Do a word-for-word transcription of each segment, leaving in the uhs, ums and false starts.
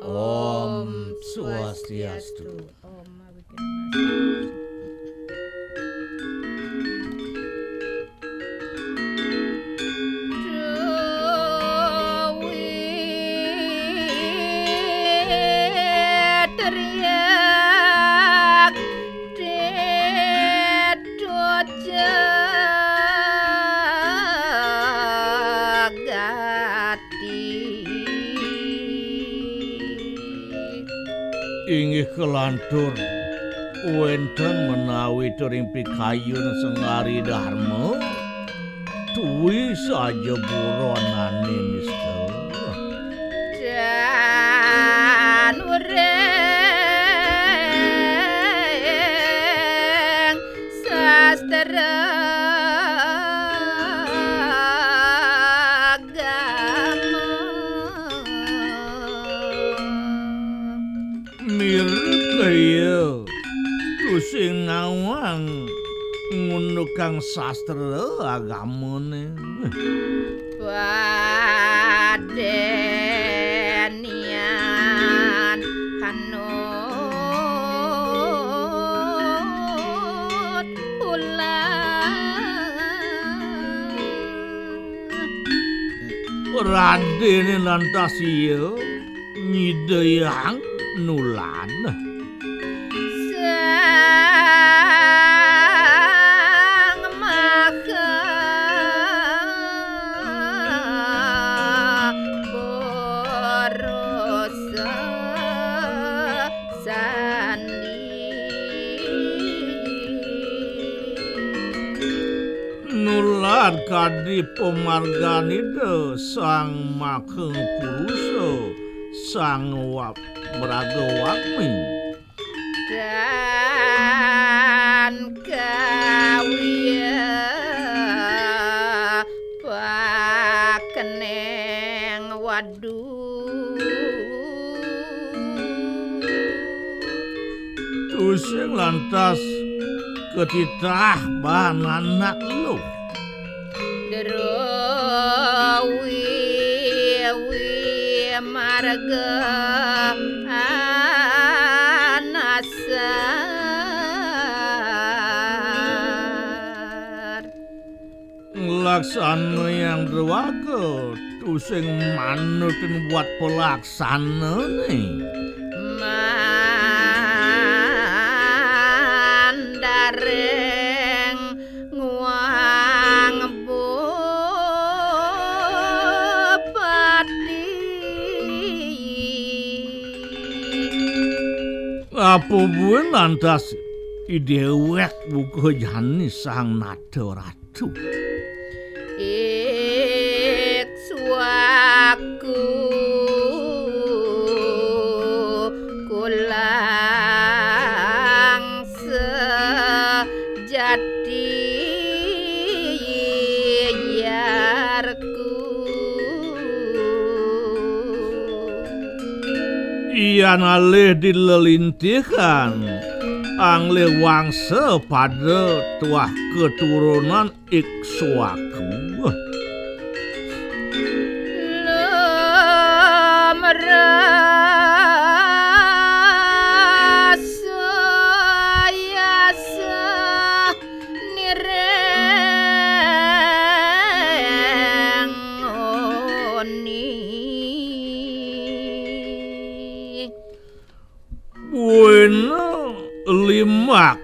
Om Swastiastu. Om Awighnamastu. Inggih kelantur, wénten menawi turing pikayun sengari dharma, tuwi saja buronane nista. Dan uring sastra agama. Mirip kaya tusing nawang ngundukang sastra agamane. Padenian hanut ulang. Radene lantas iya nyidayang nulan. Sang Maha Purusa Sandi. Nular kadi pamarganida Sang Maha Purusa, Sang Wa-, Mraga Wagmi. Dan kawiya pakeneng wadu. Tusing lantas katitah baan anak luh. Druwi marga anasar. Nglaksanayang druwaga tusing manutin buat palaksanane. Mandareng nguang bupati. Apa buin lantas idewek buka jani Sang Nata Ratu? Ikswaku kulang sejati yarku. Yan alih di lelintihan, anglih wangsa pada tuah keturunan Ikswaku. Lumrasa yasa nirengoni. Buina limbak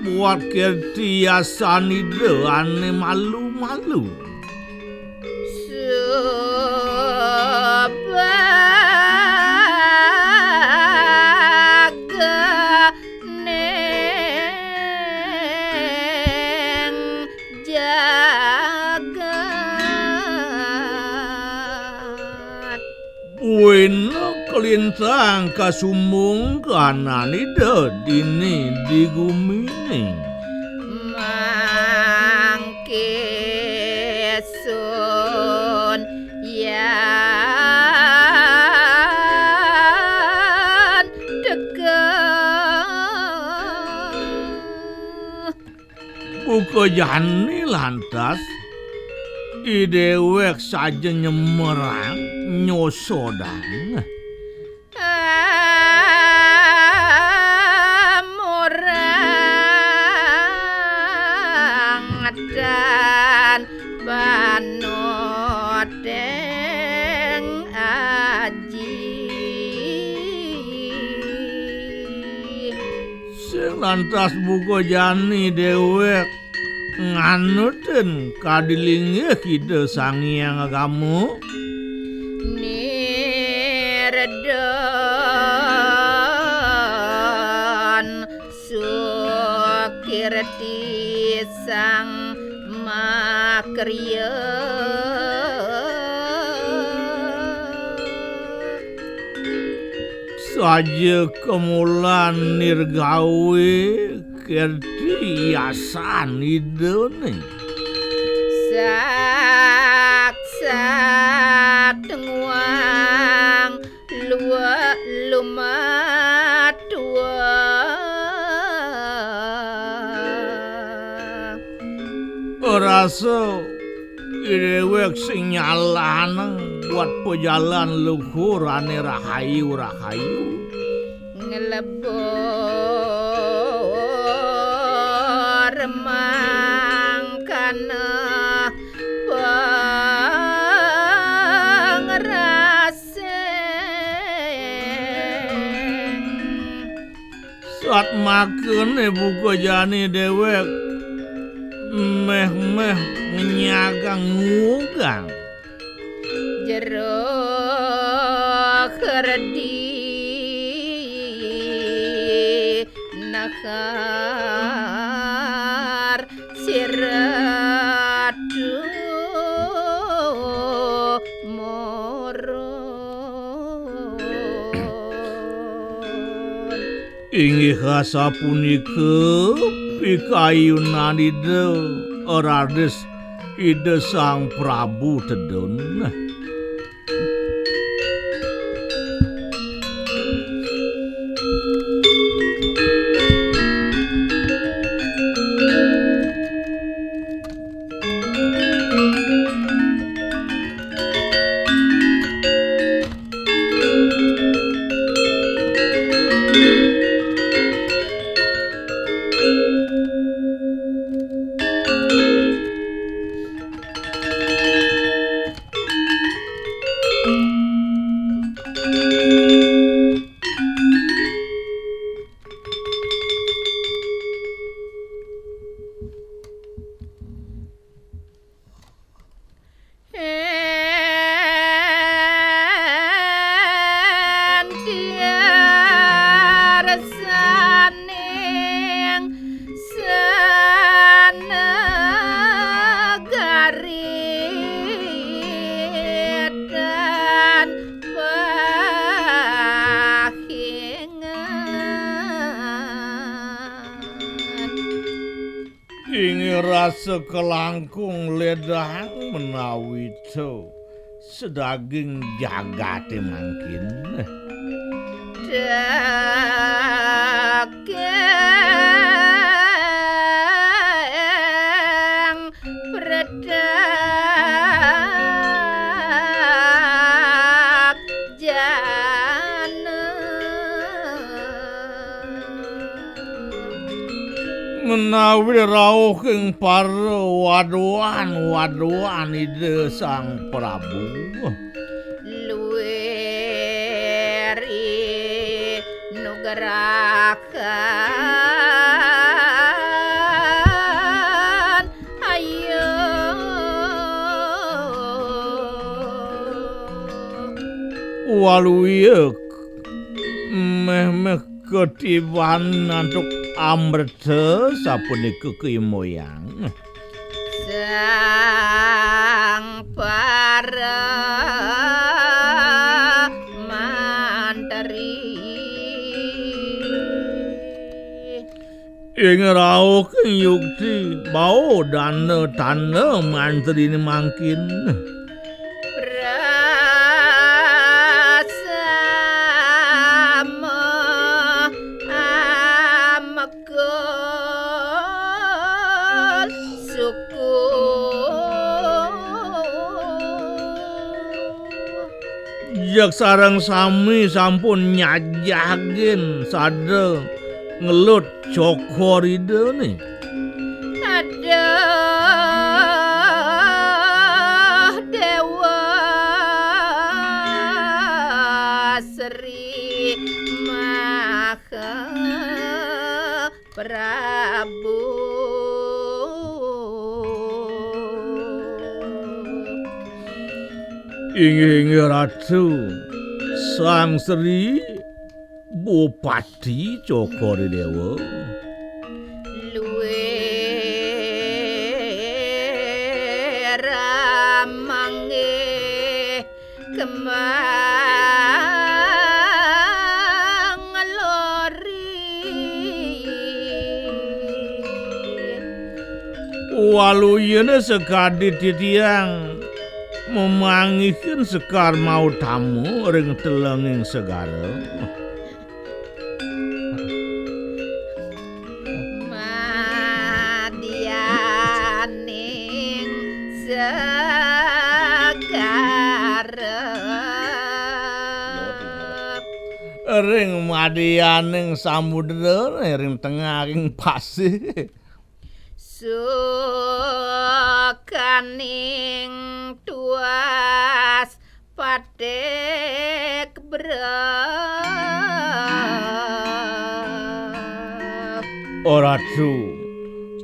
buat kerti yasanida ane malu-malu. Subaga neng jagat. Buina kalintang kasumbung kananida dini di gumine. Mangke sun yan degah. Buka jani lantas I déwék saja nyemerang, nyosodang. Murang tan panoteng aji. Sing lantas buka jani déwék nganutin kadi linggih Ida Sang Hyang Agama. Nirdon sukirti sang makarya. Saja kamulan nirgawé kerti yasan Idané. Saksat nguang lua lumatua. Rasa i déwék sing nyalanang buat pajalan luhur ané rahayu-rahayu. Nglebur mangkana pangrasing. Sat makané buka jani déwék méh-méh nyagang ngugang. Jero kerdi nahar siratu moron. Inggih asapunika pikayunan Ida, raris Ida Sang Prabu tedun. Ing tiar saning sanagari tan pahingan. Ing rasa kalangkung ledang menawi to sedaging jagate mangkin. Daging predak jana. Menawi rauh ing para waduan-waduan Ida Sang Prabu. Luwiri nugrahan ayo. Waluya méh-méh katiban antuk amreta sapunika kaimoyang. Sang para mantri. Ing rauh ing yukti, bau dana tanda mantrine mangkin. Prasama amekul suku. Jek sareng sami sampun nyajagin sada ngelut Cokor Ida nih. Aduh, Dewa Sri Maha Prabu. Inggih, inggih, Ratu. Sang Sri Bupati Cokor Dewa. Luwih ramanggih kembang lori. Waluyana sakadi titiang mamanggihin sekar mautama ring telenging segara. Madyaning segara. Ring madyaning samudra, ring tengahing pasih. Sukaning tuas patik brep. O Ratu,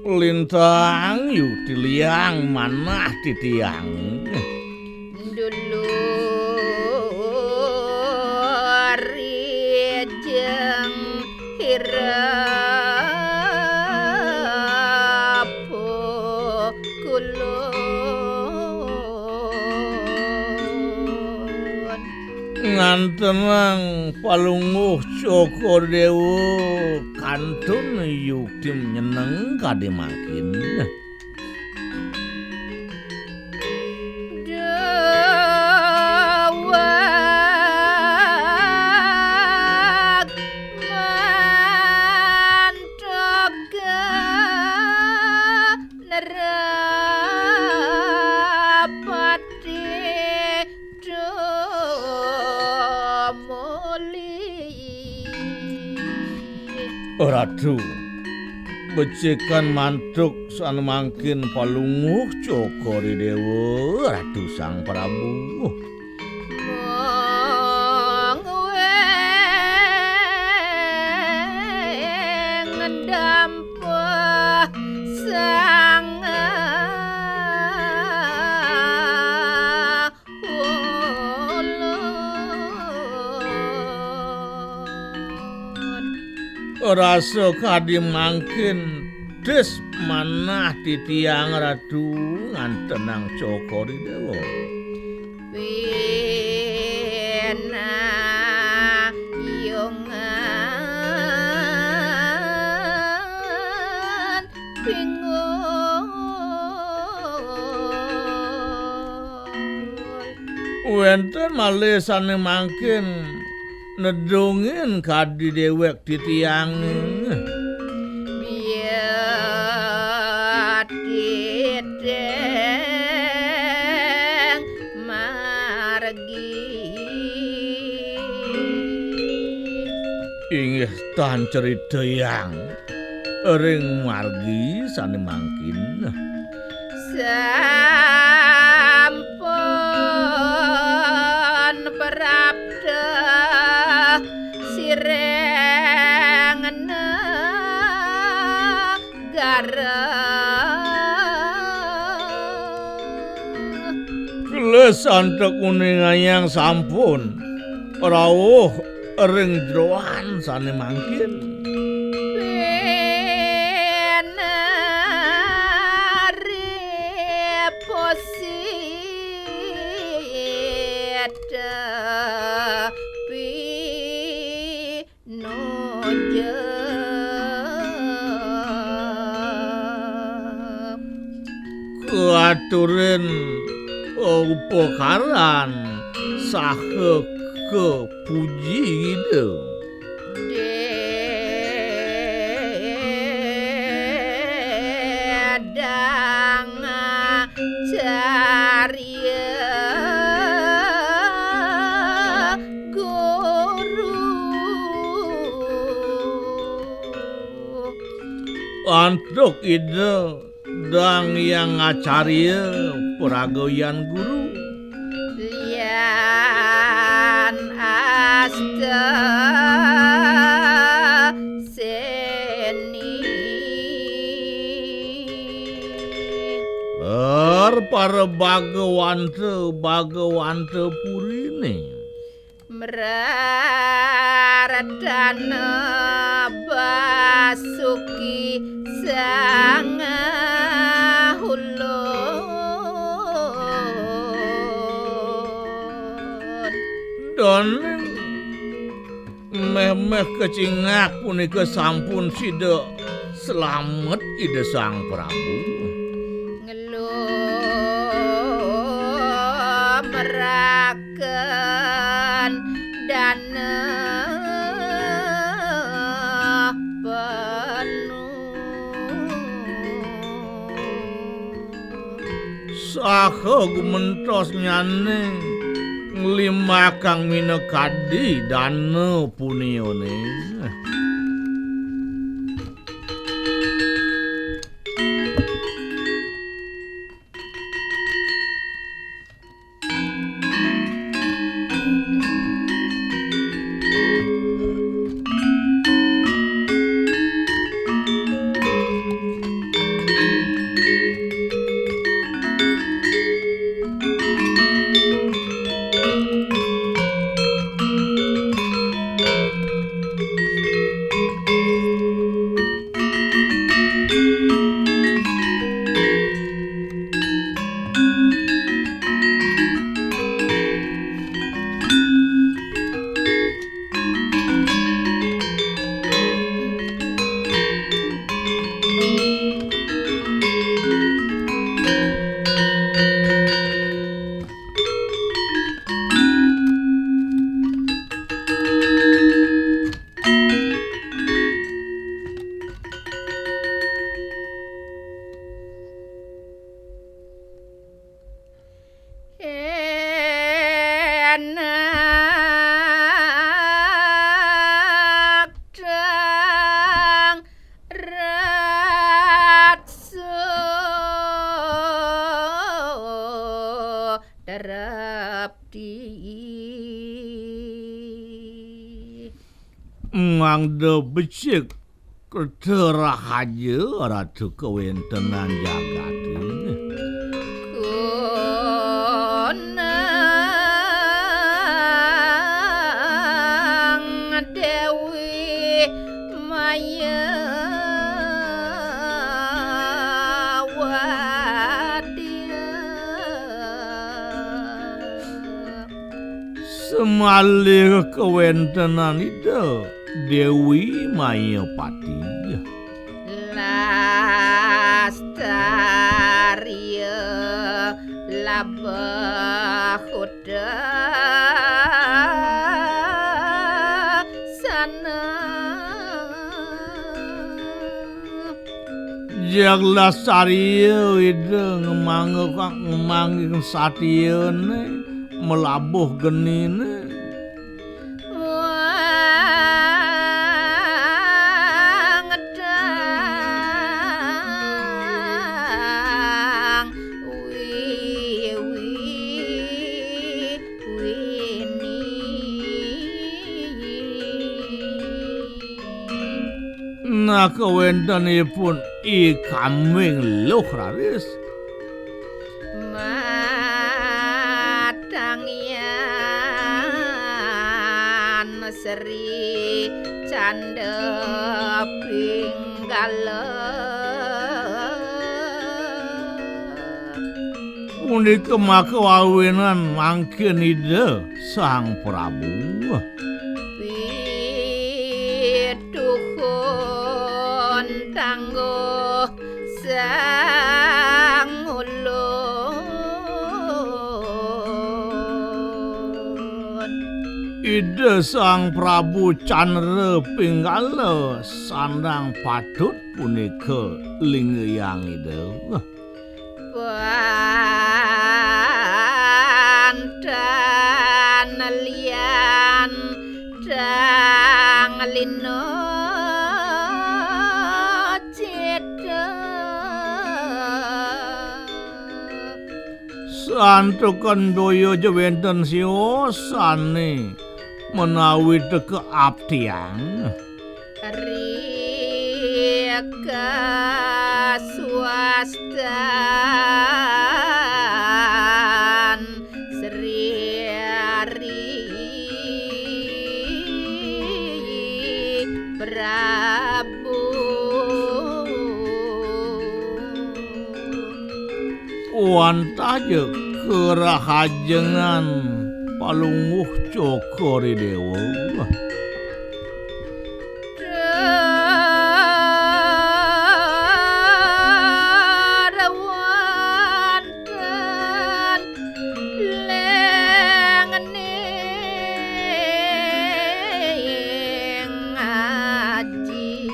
lintang yukti liang manah titiang. Dulu rijeng hirap kulun. Ngantenang Palungguh Cokor Dewa kantun yukti nyeneng kadi mangkin. Daweg mantoga nerapati tumuli. Ratu, becikan mantuk sane mangkin Palungguh Cokor Dewa, Ratu Sang Prabu. Mung weng ndampuh sang ulun. Rasa kadi mangkin tis manah titiang Ratu ngantenang Cokor Dewa. Pinayungan pingul. Wenten malih sane mangkin nedungin kadi dewek titiange. Biat titeng margi. Inggih tan critayang ring margi sane mangkin. Sampun prapta sireng negara. Keleh santek uningayang sampun rauh ring jeroan sane mangkin. Pinari posit pi noja. Katurin upakaran saha kapuji Ida. Dedang carya. Antuk Ida Dang Hyang Acarya Pragayan Guru. Lian asta seni. Er para bagawanta, bagawanta purine. Mraradana Basuki Sangahulun. Daning méh-méh kacingak punika sampun sida slamet Ida Sang Prabu. Nglumraken dana penuh. Saha gumentosnyane nglimbakang minakadi dana puniane. Enak dang ratso terapti. Mangda becik kerta rahaja Ratu kawentenan jagate. Kunang Dewi Maya Wadya. Semalih kawentenan Ida Dewi Mayapati. Lastarya labah hudasana. Jeg lastarya Ida ngemangga, ngemangga satyane, malabuh genine. Wang dang wiwi wini. Nah, kawentenipun I Kambing Luh raris. Matangyan Sri Canda Pinggala. Punika maka wawinan mangkin Ida Sang Prabu. Pituhun tangguh Sang Ulun. Ida Sang Prabu Candra Pinggala sandang patut punika linggayang Ida. Pantan lian dang lino cit Santukan daya ja wénten siosané menawi teka abdiang. Rika swastan Sri Hari Prabu. Wantah ja karahajengan Palungguh Cokor I Déwa. Dar wonten lengning aji.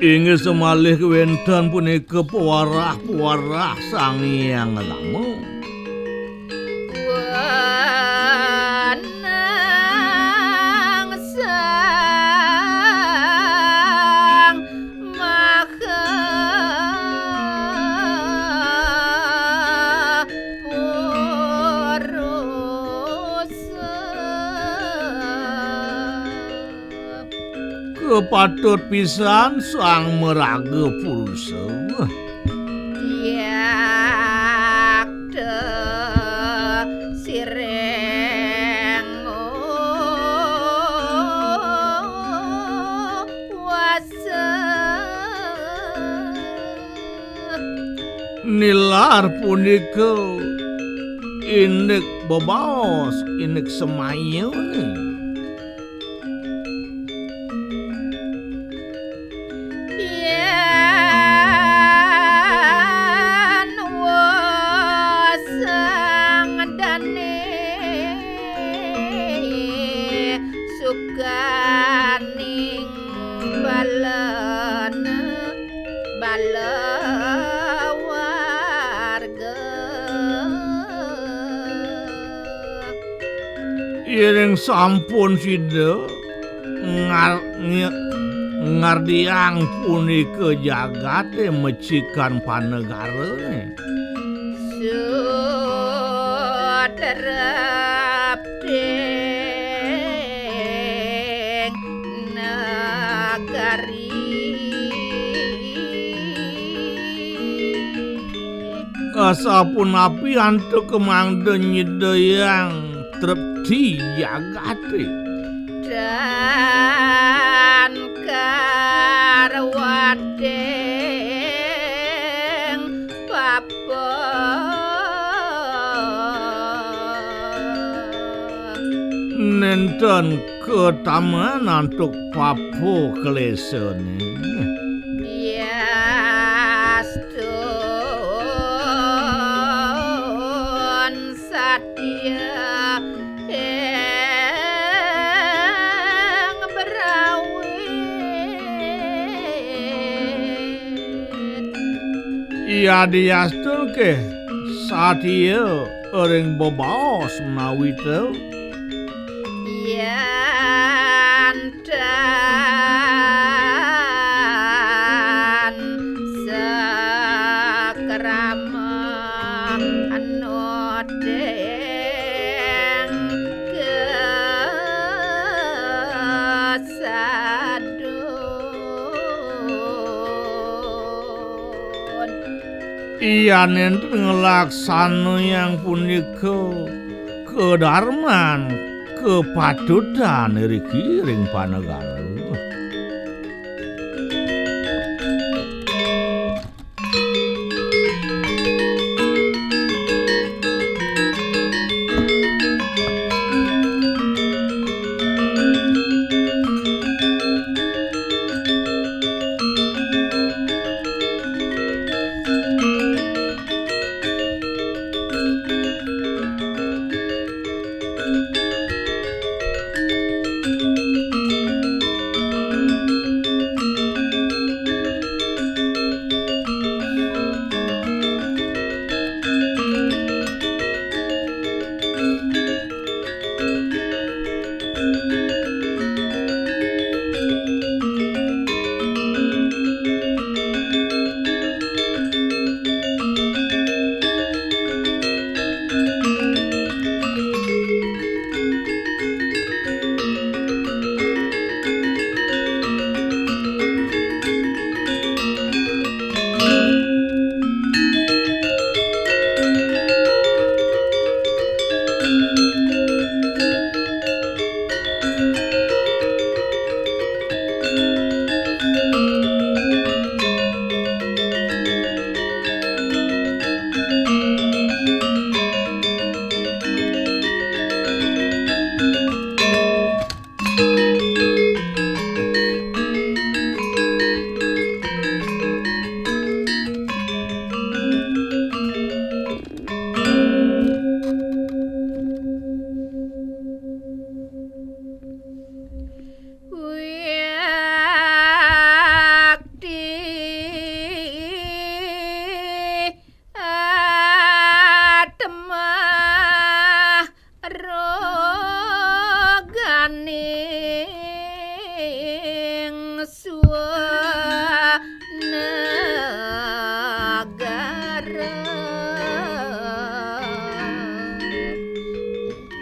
Inggih samalih wénten punika pewarah-pewarah Sang Hyang Rama. Wenang Sang Maha Purusa. Kapatut pisan Sang Maraga Purusa. Yakta siring wasa. Nilar punika indik bebaos, indik semayané. Yén wosang dané sukaning balana bala warga. Yéning sampun sida ngar-, nge-, ngardiang punika jagaté mecikan panegarané. Sutrepting nagari. Asapunapi antuk mangda nyidayang trepti jagaté? Dan karwating papa. Nénten kataman antuk papa klésané. Yastun satya ing brawit. Yadiastun ké satya ring bebaos menawi teu. Yan tan sakrama anodeng kasadun. Iya nénten nglaksanayang punika kadarman kapatutan iriki ring panegara.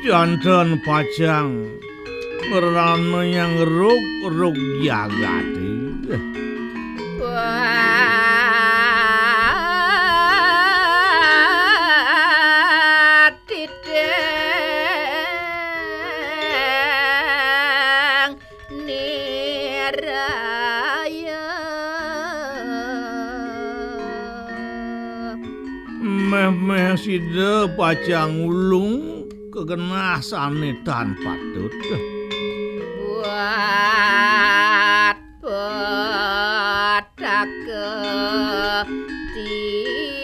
Janten pacang ngrana nyang rug-rug jagaté. Patidang niraya. Méh-méh sida pacang ngulung ka genah sané tan patut. Buat petaka tinemu.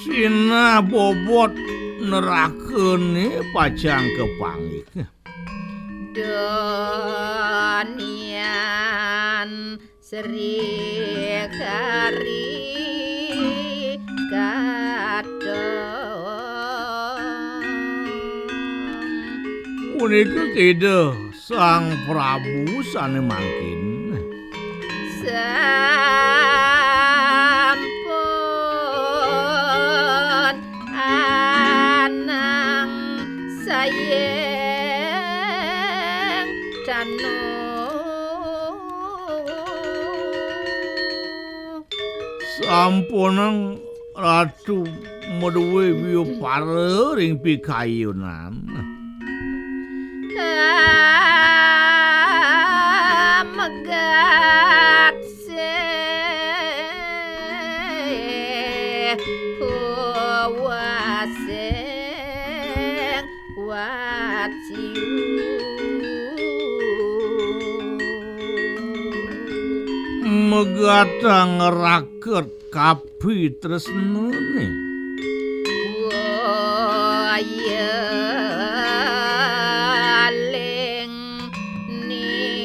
Sinah bobot nerakané pacang kapanggih. Donian Sri Hari Kadang. Punika Ida Sang Prabu sané mangkin. Sampun anang sayeng danu. Sampunang Ratu madué biupara ring pikayunan. Kamegat sih kuwasing waciu. Megatang raket kapitresnané. Wayaling ning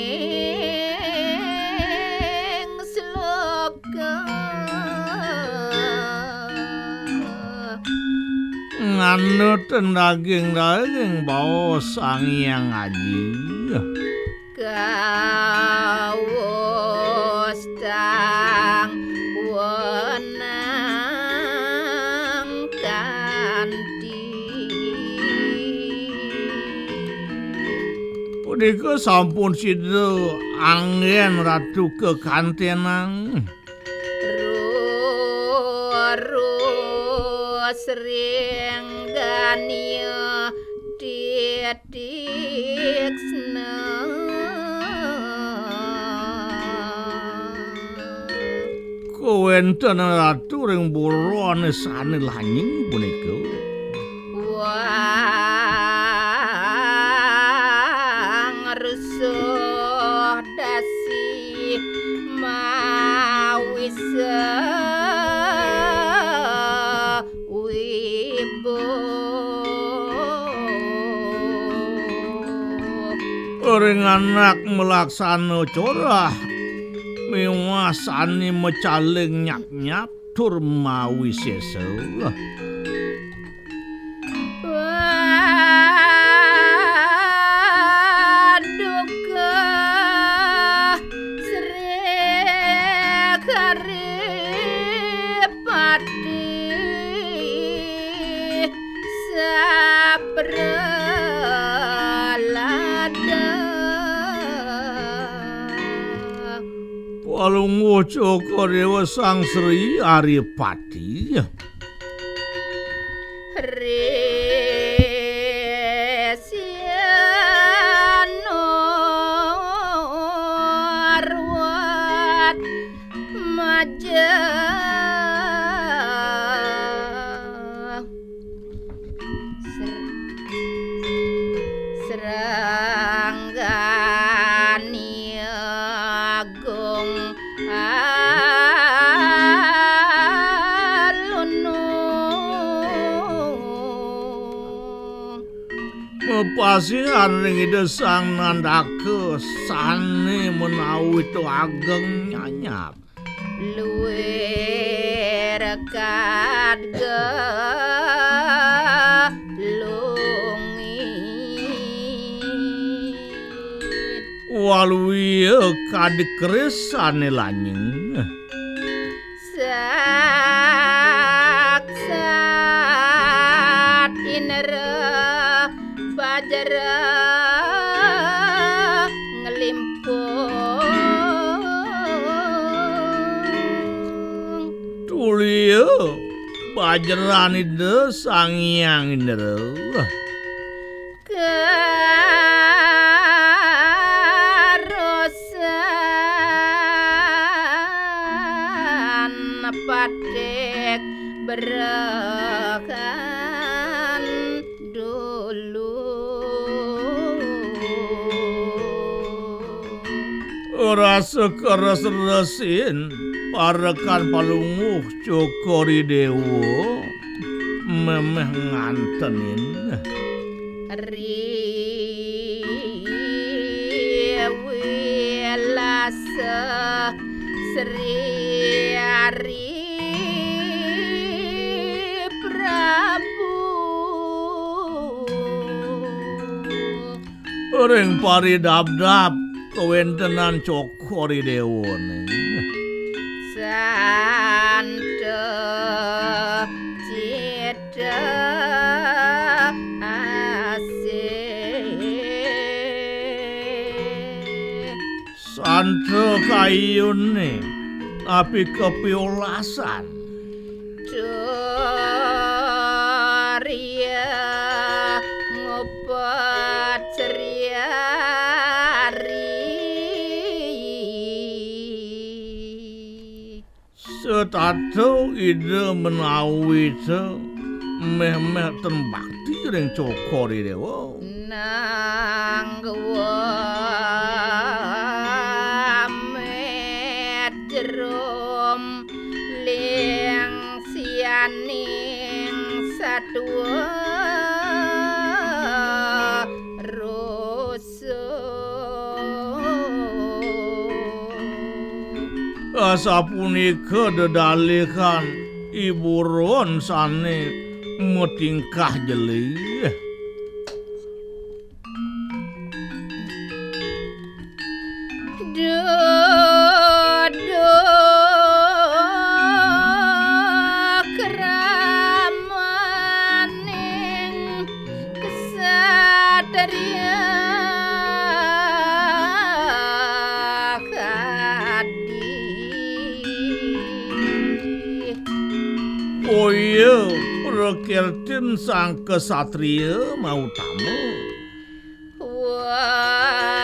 sloka. Nganut daging-daging baos Sang Hyang Aji. Kawastang wenang kanti. Punika sampun sida anggén Ratu kakantenang. Rurus ring gania titiksna. Kawéntenan Ratu ring buron sané lanying punika. Wang rusuh dasi mawisa wibo. Ring anak malaksana corah miwah sané macaling nyap-nyap tur mawisésa. Paduka Sri Karipati sapralada. Palungguh Cokor Déwa Sang Sri Aripati. Resian urwat maja. Ser-, Sranggani Agung Alunung. Mapasihan ring Ida Sang Nandaka sané menawi to ageng nyanyap. Luwir kadga lungit. Waluya kadi keris sané lanying. Saksat Indra Bajra nglimpung. Tulia Bajran Ida Sang Hyang Indra. Karosan patik berekan dulu. Rasa keres-resin parekan palungguh Cokor I Déwa méméh ngantenin. Riwilasah Sri Ari Prabu. Ring paridabdab kawéntenan Cokor I Déwané. Santa cita asih. Santa kayuné, napi kapiolasan. Turia ngupet Sri Ari. Setata Ida menawi ta méh-méh ten bakti ring Cokor I Déwa. Nang wamit jerum ling sianing satua rusuh. Asapunika dedalihan I Buron sané matingkah jelih. Duduh kramaning ksatria kadi. Boya prakirtin sang ksatria mautama. Wading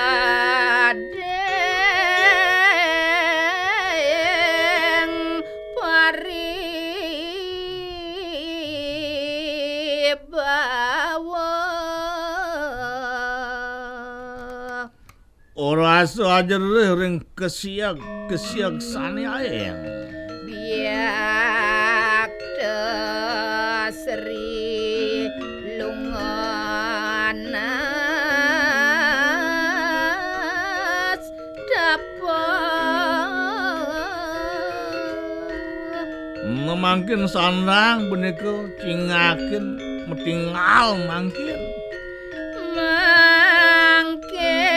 paribawa. Rasa ajerih ring kesiag-kesiag sané aéng. Biakta Sri Lunganas Tapa. Mangkin sandang punika cingakin matinggal mangkin. Mangke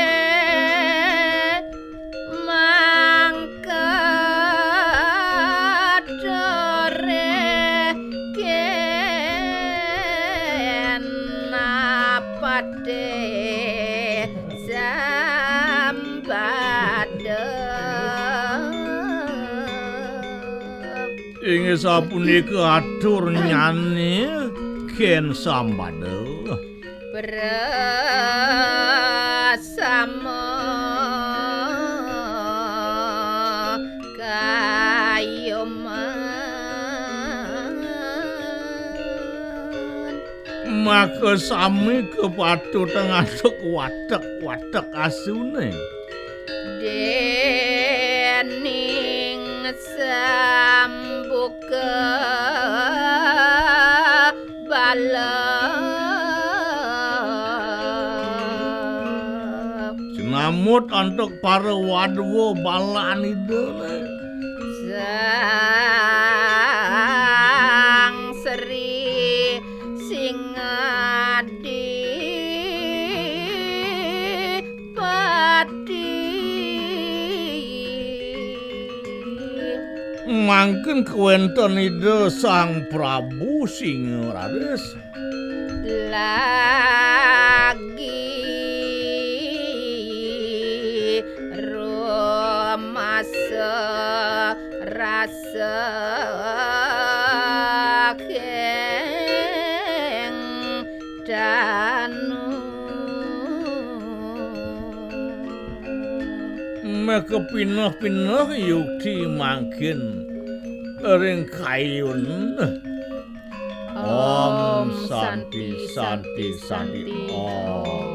mangkatore kena pate sambada. Inggih sapunika atur nyane ken sambada. Prasama kayuman. Maka sami kapatutang antuk watek-watek asune. Dening sambuka bala. Sinamut antuk para wadwa balan idane. Sang Sri Singadi Pati. Angken kawénten Ida Sang Prabu Singararis. Lagi rumasa rasa keng danu. Makapineh-pineh yukti mangkin ring kayun. Om Santi, Santi, Santi, Om.